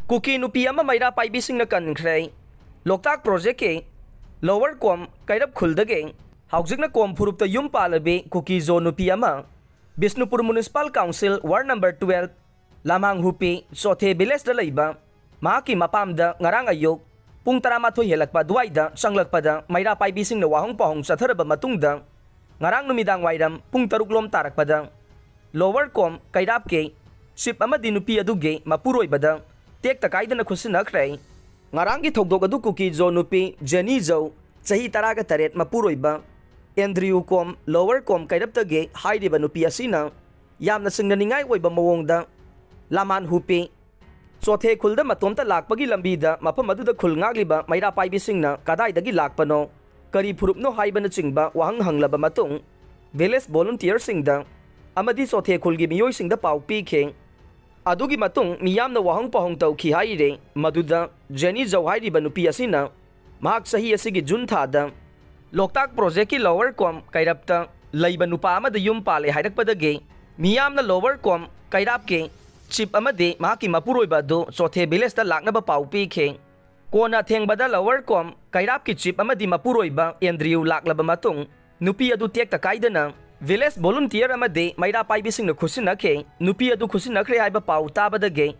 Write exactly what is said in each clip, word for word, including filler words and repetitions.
ꯀꯨꯀꯤ ꯅꯨꯄꯤ ꯑꯃ ꯃꯩꯔꯥ ꯄꯥꯏꯕꯤꯁꯤꯡꯅ ꯀꯟꯈ꯭ꯔꯦ꯫ ꯂꯣꯛꯇꯥꯛ ꯄ꯭ꯔꯣꯖꯦꯛꯀꯤ ꯂꯣꯋꯔ ꯀꯣꯝ ꯀꯩꯔꯞ ꯈꯨꯜꯗꯒꯤ ꯍꯧꯖꯤꯛꯅ ꯀꯣꯝ ꯐꯨꯔꯨꯞꯇ ꯌꯨꯝ ꯄꯥꯜꯂꯕꯤ ꯀꯨꯀꯤ ꯖꯣ ꯅꯨꯄꯤ ꯑꯃ Bishnupur municipal council ward number twelve, Lamanghupi Chothe ꯚꯤꯂꯦꯖꯇ ꯂꯩꯕ ꯃꯍꯥꯛꯀꯤ ꯃꯄꯥꯝꯗ ꯉꯔꯥꯡ ꯑꯌꯨꯛ ꯄꯨꯡ ꯇꯔꯥꯃꯥꯊꯣꯏ ꯍꯦꯜꯂꯛꯄ ꯑꯗꯨꯋꯥꯏꯗ ꯆꯪꯂꯛꯄꯗ ꯃꯩꯔꯥ ꯄꯥꯏꯕꯤꯁꯤꯡꯅ ꯋꯥꯍꯪ ꯄꯥꯎꯍꯪ ꯆꯠꯊꯔꯕ ꯃꯇꯨꯡꯗ ꯉꯔꯥꯡ ꯅꯨꯃꯤꯗꯥꯡ ꯋꯥꯏꯔꯝ ꯄꯨꯡ ꯇꯔꯨꯛ ꯂꯣꯝ ꯇꯥꯔꯛꯄꯗ ꯂꯣꯋꯔ ꯀꯣꯝ ꯀꯩꯔꯥꯞꯀꯤ ꯆꯤꯞ ꯑꯃꯗꯤ ꯅꯨꯄꯤ ꯑꯗꯨꯒꯤ ꯃꯄꯨꯔꯣꯏꯕꯗ ꯇꯦꯛꯇ ꯀꯥꯏꯗꯅ ꯈꯨꯠꯁꯤꯟꯅꯈ꯭ꯔꯦ꯫ ꯉꯔꯥꯡꯒꯤ ꯊꯧꯗꯣꯛ ꯑꯗꯨ ꯀꯨꯀꯤ ꯖꯣ ꯅꯨꯄꯤ ꯖꯦꯅꯤ ꯖꯧ, ꯆꯍꯤ ꯇꯔꯥꯒ ꯇꯔꯦꯠ, ꯃꯄꯨꯔꯣꯏꯕ ꯑꯦꯟꯗ꯭ꯔꯤꯌꯨ ꯀꯣꯝ, ꯂꯣꯋꯔ ꯀꯣꯝ ꯀꯩꯔꯞꯇꯒꯤ ꯍꯥꯏꯔꯤꯕ ꯅꯨꯄꯤ ꯑꯁꯤꯅ ꯌꯥꯝꯅ ꯆꯤꯡꯅꯅꯤꯡꯉꯥꯏ ꯑꯣꯏꯕ ꯃꯑꯣꯡꯗ ꯂꯥꯃꯥꯟ ꯍꯨꯄꯤ ꯆꯣꯊꯦ ꯈꯨꯜꯗ ꯃꯇꯣꯝꯇ ꯂꯥꯛꯄꯒꯤ ꯂꯝꯕꯤꯗ ꯃꯐꯝ ꯑꯗꯨꯗ ꯈꯨꯜ ꯉꯥꯛꯂꯤꯕ ꯃꯩꯔꯥ ꯄꯥꯏꯕꯤꯁꯤꯡꯅ ꯀꯗꯥꯏꯗꯒꯤ ꯂꯥꯛꯄꯅꯣ, ꯀꯔꯤ ꯐꯨꯔꯨꯞꯅꯣ ꯍꯥꯏꯕꯅꯆꯤꯡꯕ ꯋꯥꯍꯪ ꯍꯪꯂꯕ ꯃꯇꯨꯡ, ꯚꯤꯂꯦꯖ ꯚꯣꯂꯨꯟꯇꯤꯌꯔꯁꯤꯡꯗ ꯑꯃꯗꯤ ꯆꯣꯊꯦ ꯈꯨꯜꯒꯤ ꯃꯤꯑꯣꯏꯁꯤꯡꯗ ꯄꯥꯎ ꯄꯤꯈꯤ꯫ ꯑꯗꯨꯒꯤ ꯃꯇꯨꯡ ꯃꯤꯌꯥꯝꯅ ꯋꯥꯍꯪ ꯄꯥꯎꯍꯪ ꯇꯧꯈꯤ ꯍꯥꯏꯔꯦ꯫ ꯃꯗꯨꯗ ꯖꯦꯅꯤ ꯖꯧ ꯍꯥꯏꯔꯤꯕ ꯅꯨꯄꯤ ꯑꯁꯤꯅ ꯃꯍꯥꯛ ꯆꯍꯤ ꯑꯁꯤꯒꯤ ꯖꯨꯟ ꯊꯥꯗ ꯂꯣꯛꯇꯥꯛ ꯄ꯭ꯔꯣꯖꯦꯛꯀꯤ ꯂꯣꯋꯔ ꯀꯣꯝ ꯀꯩꯔꯞꯇ ꯂꯩꯕ ꯅꯨꯄꯥ ꯑꯃꯗ ꯌꯨꯝ ꯄꯥꯜꯂꯦ ꯍꯥꯏꯔꯛꯄꯗꯒꯤ ꯃꯤꯌꯥꯝꯅ ꯂꯣꯋꯔ ꯀꯣꯝ ꯀꯩꯔꯥꯞꯀꯤ ꯆꯤꯞ ꯑꯃꯗꯤ ꯃꯍꯥꯛꯀꯤ ꯃꯄꯨꯔꯣꯏꯕ ꯑꯗꯨ ꯆꯣꯊꯦ ꯚꯤꯂꯦꯖꯇ ꯂꯥꯛꯅꯕ ꯄꯥꯎ ꯄꯤꯈꯤ꯫ ꯀꯣꯟꯅ ꯑꯊꯦꯡꯕꯗ ꯂꯣꯋꯔ ꯀꯣꯝ ꯀꯩꯔꯥꯞꯀꯤ ꯆꯤꯞ ꯑꯃꯗꯤ ꯃꯄꯨꯔꯣꯏꯕ ꯑꯦꯟꯗ꯭ꯔꯤꯌꯨ ꯂꯥꯛꯂꯕ ꯃꯇꯨꯡ, ꯅꯨꯄꯤ ꯑꯗꯨ ꯇꯦꯛꯇ ꯀꯥꯏꯗꯅ ꯚꯤꯂꯦꯖ ꯚꯣꯂꯨꯟꯇꯤꯌꯔ ꯑꯃꯗꯤ ꯃꯩꯔꯥ ꯄꯥꯏꯕꯤꯁꯤꯡꯅ ꯈꯨꯠꯁꯤꯟꯅꯈꯤ꯫ ꯅꯨꯄꯤ ꯑꯗꯨ ꯈꯨꯠꯁꯤꯟꯅꯈ꯭ꯔꯦ ꯍꯥꯏꯕ ꯄꯥꯎ ꯇꯥꯕꯗꯒꯤ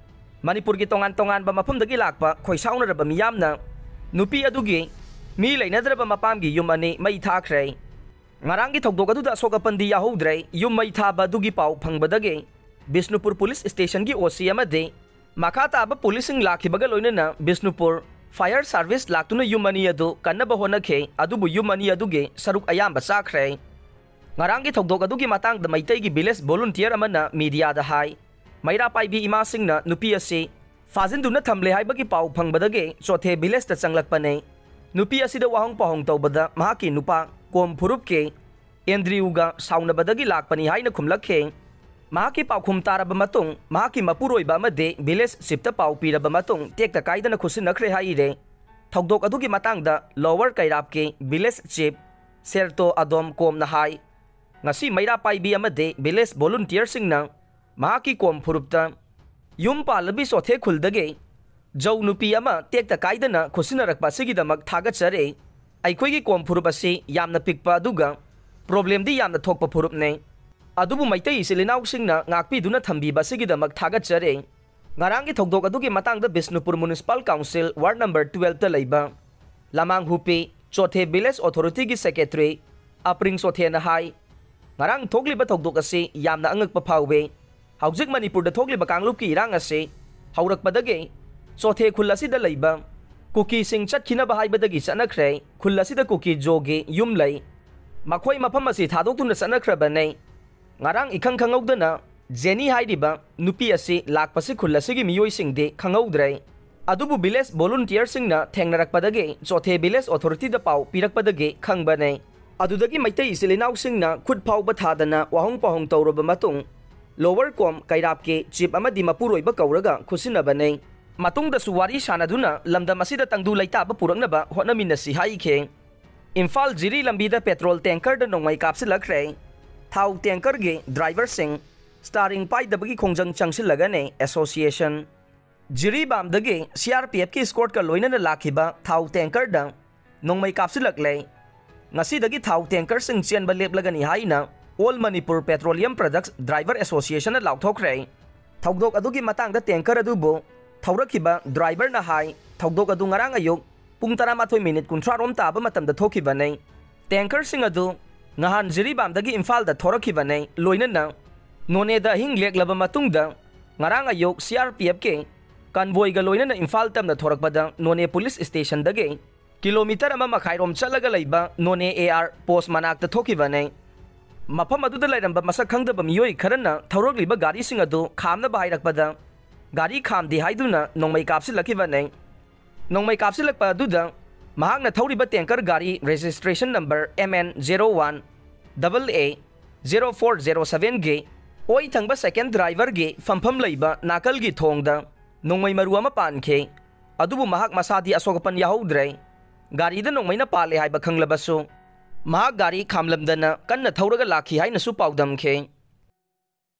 ꯃꯅꯤꯄꯨꯔꯒꯤ ꯇꯣꯉꯥꯟ ꯇꯣꯉꯥꯟꯕ ꯃꯐꯝꯗꯒꯤ ꯂꯥꯛꯄ ꯈꯣꯏꯁꯥꯎꯅꯔꯕ ꯃꯤꯌꯥꯝꯅ ꯅꯨꯄꯤ ꯑꯗꯨꯒꯤ ꯃꯤ ꯂꯩꯅꯗ꯭ꯔꯕ ꯃꯄꯥꯝꯒꯤ ꯌꯨꯝ ꯑꯅꯤ ꯃꯩ ꯊꯥꯈ꯭ꯔꯦ꯫ ꯉꯔꯥꯡꯒꯤ ꯊꯧꯗꯣꯛ ꯑꯗꯨꯗ ꯑꯁꯣꯛ ꯑꯄꯟꯗꯤ ꯌꯥꯎꯍꯧꯗ꯭ꯔꯦ꯫ ꯌꯨꯝ ꯃꯩ ꯊꯥꯕ ꯑꯗꯨꯒꯤ ꯄꯥꯎ ꯐꯪꯕꯗꯒꯤ ꯕꯤꯁꯅꯨꯄꯨꯔ ꯄꯨꯂꯤꯁ ꯁ꯭ꯇꯦꯁꯟꯒꯤ ꯑꯣ ꯁꯤ ꯑꯃꯗꯤ ꯃꯈꯥ ꯇꯥꯕ ꯄꯨꯂꯤꯁꯁꯤꯡ ꯂꯥꯛꯈꯤꯕꯒ ꯂꯣꯏꯅꯅ ꯕꯤꯁꯅꯨꯄꯨꯔ ꯐꯥꯌꯔ ꯁꯥꯔꯚꯤꯁ ꯂꯥꯛꯇꯨꯅ ꯌꯨꯝ ꯑꯅꯤ ꯑꯗꯨ ꯀꯟꯅꯕ ꯍꯣꯠꯅꯈꯤ꯫ ꯑꯗꯨꯕꯨ ꯌꯨꯝ ꯑꯅꯤ ꯑꯗꯨꯒꯤ ꯁꯔꯨꯛ ꯑꯌꯥꯝꯕ ꯆꯥꯈ꯭ꯔꯦ꯫ ꯉꯔꯥꯡꯒꯤ ꯊꯧꯗꯣꯛ ꯑꯗꯨꯒꯤ ꯃꯇꯥꯡꯗ ꯃꯩꯇꯩꯒꯤ ꯚꯤꯂꯦꯖ ꯚꯣꯂꯨꯟꯇꯤꯌꯔ ꯑꯃꯅ ꯃꯤꯗꯤꯌꯥꯗ ꯍꯥꯏ, ꯃꯩꯔꯥ ꯄꯥꯏꯕꯤ ꯏꯃꯥꯁꯤꯡꯅ ꯅꯨꯄꯤ ꯑꯁꯤ ꯐꯥꯖꯤꯟꯗꯨꯅ ꯊꯝꯂꯦ ꯍꯥꯏꯕꯒꯤ ꯄꯥꯎ ꯐꯪꯕꯗꯒꯤ ꯆꯣꯊꯦ ꯚꯤꯂꯦꯖꯇ ꯆꯪꯂꯛꯄꯅꯤ꯫ ꯅꯨꯄꯤ ꯑꯁꯤꯗ ꯋꯥꯍꯪ ꯄꯥꯎꯍꯪ ꯇꯧꯕꯗ ꯃꯍꯥꯛꯀꯤ ꯅꯨꯄꯥ ꯀꯣꯝ ꯐꯨꯔꯨꯞꯀꯤ ꯑꯦꯟꯗ꯭ꯔꯤꯌꯨꯒ ꯁꯥꯎꯅꯕꯗꯒꯤ ꯂꯥꯛꯄꯅꯤ ꯍꯥꯏꯅ ꯈꯨꯝꯂꯛꯈꯤ꯫ ꯃꯍꯥꯛꯀꯤ ꯄꯥꯎꯈꯨꯝ ꯇꯥꯔꯕ ꯃꯇꯨꯡ ꯃꯍꯥꯛꯀꯤ ꯃꯄꯨꯔꯣꯏꯕ ꯑꯃꯗꯤ ꯚꯤꯂꯦꯖ ꯆꯤꯞꯇ ꯄꯥꯎ ꯄꯤꯔꯕ ꯃꯇꯨꯡ ꯇꯦꯛꯇ ꯀꯥꯏꯗꯅ ꯈꯨꯠꯁꯤꯟꯅꯈ꯭ꯔꯦ ꯍꯥꯏꯔꯦ꯫ ꯊꯧꯗꯣꯛ ꯑꯗꯨꯒꯤ ꯃꯇꯥꯡꯗ ꯂꯣꯋꯔ ꯀꯩꯔꯥꯞꯀꯤ ꯚꯤꯂꯦꯖ ꯆꯤꯞ ꯁꯦꯔꯇꯣ ꯑꯗꯣꯝ ꯀꯣꯝꯅ ꯍꯥꯏ, ꯉꯁꯤ ꯃꯩꯔꯥ ꯄꯥꯏꯕꯤ ꯑꯃꯗꯤ ꯚꯤꯂꯦꯖ ꯚꯣꯂꯨꯟꯇꯤꯌꯔꯁꯤꯡꯅ ꯃꯍꯥꯛꯀꯤ ꯀꯣꯝ ꯐꯨꯔꯨꯞꯇ ꯌꯨꯝ ꯄꯥꯜꯂꯕꯤ ꯆꯣꯊꯦ ꯈꯨꯜꯗꯒꯤ ꯖꯧ ꯅꯨꯄꯤ ꯑꯃ ꯇꯦꯛꯇ ꯀꯥꯏꯗꯅ ꯈꯨꯠꯁꯤꯟꯅꯔꯛꯄ ꯑꯁꯤꯒꯤꯗꯃꯛ ꯊꯥꯒꯠꯆꯔꯤ꯫ ꯑꯩꯈꯣꯏꯒꯤ ꯀꯣꯝ ꯐꯨꯔꯨꯞ ꯑꯁꯤ ꯌꯥꯝꯅ ꯄꯤꯛꯄ ꯑꯗꯨꯒ problemꯗꯤ ꯌꯥꯝꯅ ꯊꯣꯛꯄ ꯐꯨꯔꯨꯞꯅꯤ꯫ ꯑꯗꯨꯕꯨ ꯃꯩꯇꯩ ꯏꯆꯤꯜ ꯏꯅꯥꯎꯁꯤꯡꯅ ꯉꯥꯛꯄꯤꯗꯨꯅ ꯊꯝꯕꯤꯕ ꯑꯁꯤꯒꯤꯗꯃꯛ ꯊꯥꯒꯠꯆꯔꯤ꯫ ꯉꯔꯥꯡꯒꯤ ꯊꯧꯗꯣꯛ ꯑꯗꯨꯒꯤ ꯃꯇꯥꯡꯗ Bishnupur Municipal Council Ward number twelveꯇ ꯂꯩꯕ ꯂꯃꯥꯡ ꯍꯨꯄꯤ ꯆꯣꯊꯦ Village Authorityꯒꯤ Secretary ꯑꯄ꯭ꯔꯤꯡ ꯆꯣꯊꯦꯅ ꯍꯥꯏ, ꯉꯔꯥꯡ ꯊꯣꯛꯂꯤꯕ ꯊꯧꯗꯣꯛ ꯑꯁꯤ ꯌꯥꯝꯅ ꯑꯉꯛꯄ ꯐꯥꯎꯏ꯫ ꯍꯧꯖꯤꯛ ꯃꯅꯤꯄꯨꯔꯗ ꯊꯣꯛꯂꯤꯕ ꯀꯥꯡꯂꯨꯞꯀꯤ ꯏꯔꯥꯡ ꯑꯁꯤ ꯍꯧꯔꯛꯄꯗꯒꯤ ꯆꯣꯊꯦ ꯈꯨꯜ ꯑꯁꯤꯗ ꯂꯩꯕ ꯀꯨꯀꯤꯁꯤꯡ ꯆꯠꯈꯤꯅꯕ ꯍꯥꯏꯕꯗꯒꯤ ꯆꯠꯅꯈ꯭ꯔꯦ꯫ ꯈꯨꯜ ꯑꯁꯤꯗ ꯀꯨꯀꯤ ꯖꯣꯒꯤ ꯌꯨꯝ ꯂꯩ꯫ ꯃꯈꯣꯏ ꯃꯐꯝ ꯑꯁꯤ ꯊꯥꯗꯣꯛꯇꯨꯅ ꯆꯠꯅꯈ꯭ꯔꯕꯅꯤ꯫ ꯉꯔꯥꯡ ꯏꯈꯪ ꯈꯪꯍꯧꯗꯅ ꯖꯦꯅꯤ ꯍꯥꯏꯔꯤꯕ ꯅꯨꯄꯤ ꯑꯁꯤ ꯂꯥꯛꯄꯁꯤ ꯈꯨꯜ ꯑꯁꯤꯒꯤ ꯃꯤꯑꯣꯏꯁꯤꯡꯗꯤ ꯈꯪꯍꯧꯗ꯭ꯔꯦ꯫ ꯑꯗꯨꯕꯨ village volunteerꯁꯤꯡꯅ ꯊꯦꯡꯅꯔꯛꯄꯗꯒꯤ ꯆꯣꯊꯦ Village Authorityꯗ ꯄꯥꯎ ꯄꯤꯔꯛꯄꯗꯒꯤ ꯈꯪꯕꯅꯦ꯫ ꯑꯗꯨꯗꯒꯤ ꯃꯩꯇꯩ ꯏꯆꯤꯜ ꯏꯅꯥꯎꯁꯤꯡꯅ ꯈꯨꯠ ꯐꯥꯎꯕ ꯊꯥꯗꯅ ꯋꯥꯍꯪ ꯄꯥꯎꯍꯪ ꯇꯧꯔꯕ ꯃꯇꯨꯡ Lower ꯀꯣꯝ ꯀꯩꯔꯥꯞꯀꯤ chief ꯑꯃꯗꯤ ꯃꯄꯨꯔꯣꯏꯕ ꯀꯧꯔꯒ ꯈꯨꯠꯁꯤꯟꯅꯕꯅꯦ꯫ ꯃꯇꯨꯡꯗꯁꯨ ꯋꯥꯔꯤ ꯁꯥꯟꯅꯗꯨꯅ ꯂꯝꯗꯝ ꯑꯁꯤꯗ ꯇꯪꯗꯨ ꯂꯩꯇꯥꯕ ꯄꯨꯔꯛꯅꯕ ꯍꯣꯠꯅꯃꯤꯟꯅꯁꯤ ꯍꯥꯏꯈꯤ꯫ ꯏꯝꯐꯥꯜ ꯖꯤꯔꯤ ꯂꯝꯕꯤꯗ petrol tankerꯗ ꯅꯣꯡꯃꯩ ꯀꯥꯞꯁꯤꯜꯂꯛꯈ꯭ꯔꯦ꯫ ꯊꯥꯎ tankerꯒꯤ driverꯁꯤꯡ steering ꯄꯥꯏꯗꯕꯒꯤ ꯈꯣꯡꯖꯪ ꯆꯪꯁꯤꯜꯂꯒꯅꯦ association꯫ ꯖꯤꯔꯤꯕꯥꯝꯗꯒꯤ CRPFꯀꯤ escortꯀ ꯂꯣꯏꯅꯅ ꯂꯥꯛꯈꯤꯕ ꯊꯥꯎ tankerꯗ ꯅꯣꯡꯃꯩ ꯀꯥꯞꯁꯤꯜꯂꯛꯂꯦ꯫ ꯉꯁꯤꯗꯒꯤ ꯊꯥꯎ tankerꯁꯤꯡ ꯆꯦꯟꯕ ꯂꯦꯞꯂꯒꯅꯤ ꯍꯥꯏꯅ All Manipur Petroleum Products Driver Associationꯅ ꯂꯥꯎꯊꯣꯛꯈ꯭ꯔꯦ꯫ ꯊꯧꯗꯣꯛ ꯑꯗꯨꯒꯤ ꯃꯇꯥꯡꯗ tanker ꯑꯗꯨꯕꯨ ꯊꯧꯔꯛꯈꯤꯕ driverꯅ ꯍꯥꯏ, ꯊꯧꯗꯣꯛ ꯑꯗꯨ ꯉꯔꯥꯡ ꯑꯌꯨꯛ ꯄꯨꯡ ꯇꯔꯥꯃꯥꯊꯣꯏ minute ꯀꯨꯟꯊ꯭ꯔꯥ ꯔꯣꯝ ꯇꯥꯕ ꯃꯇꯝꯗ ꯊꯣꯛꯈꯤꯕꯅꯤ꯫ Tankerꯁꯤꯡ ꯑꯗꯨ ꯉꯍꯥꯟ ꯖꯤꯔꯤꯕꯥꯝꯗꯒꯤ ꯏꯝꯐꯥꯜꯗ ꯊꯣꯔꯛꯈꯤꯕꯅꯤ, ꯂꯣꯏꯅꯅ ꯅꯣꯅꯦꯗ ꯑꯍꯤꯡ ꯂꯦꯛꯂꯕ ꯃꯇꯨꯡꯗ ꯉꯔꯥꯡ ꯑꯌꯨꯛ CRPFꯀꯤ convoyꯒ ꯂꯣꯏꯅꯅ ꯏꯝꯐꯥꯜ ꯇꯝꯅ ꯊꯣꯔꯛꯄꯗ ꯅꯣꯅꯦ police stationꯗꯒꯤ kilometre ꯑꯃ ꯃꯈꯥꯏꯔꯣꯝ ꯆꯠꯂꯒ ꯂꯩꯕ ꯅꯣꯅꯦ AR post ꯃꯅꯥꯛꯇ ꯊꯣꯛꯈꯤꯕꯅꯤ꯫ ꯃꯐꯝ ꯑꯗꯨꯗ ꯂꯩꯔꯝꯕ ꯃꯁꯛ ꯈꯪꯗꯕ ꯃꯤꯑꯣꯏ ꯈꯔꯅ ꯊꯧꯔꯛꯂꯤꯕ ꯒꯥꯔꯤꯁꯤꯡ ꯑꯗꯨ ꯈꯥꯝꯅꯕ ꯍꯥꯏꯔꯛꯄꯗ ꯒꯥꯔꯤ ꯈꯥꯝꯗꯦ ꯍꯥꯏꯗꯨꯅ ꯅꯣꯡꯃꯩ ꯀꯥꯞꯁꯤꯜꯂꯛꯈꯤꯕꯅꯤ꯫ ꯅꯣꯡꯃꯩ ꯀꯥꯞꯁꯤꯜꯂꯛꯄ ꯑꯗꯨꯗ ꯃꯍꯥꯛꯅ ꯊꯧꯔꯤꯕ tanker ꯒꯥꯔꯤ registration number MN zero one double A zero four zero sevenꯒꯤ ꯑꯣꯏ ꯊꯪꯕ second driverꯒꯤ ꯐꯝꯐꯝ ꯂꯩꯕ ꯅꯥꯀꯜꯒꯤ ꯊꯣꯡꯗ ꯅꯣꯡꯃꯩ ꯃꯔꯨ ꯑꯃ ꯄꯥꯟꯈꯤ꯫ ꯑꯗꯨꯕꯨ ꯃꯍꯥꯛ ꯃꯁꯥꯗꯤ ꯑꯁꯣꯛ ꯑꯄꯟ ꯌꯥꯍꯧꯗ꯭ꯔꯦ꯫ ꯒꯥꯔꯤꯗ ꯅꯣꯡꯃꯩꯅ ꯄꯥꯜꯂꯦ ꯍꯥꯏꯕ ꯈꯪꯂꯕꯁꯨ ꯃꯍꯥꯛ ꯒꯥꯔꯤ ꯈꯥꯝꯂꯝꯗꯅ ꯀꯟꯅ ꯊꯧꯔꯒ ꯂꯥꯛꯈꯤ ꯍꯥꯏꯅꯁꯨ ꯄꯥꯎꯗꯝꯈꯤ꯫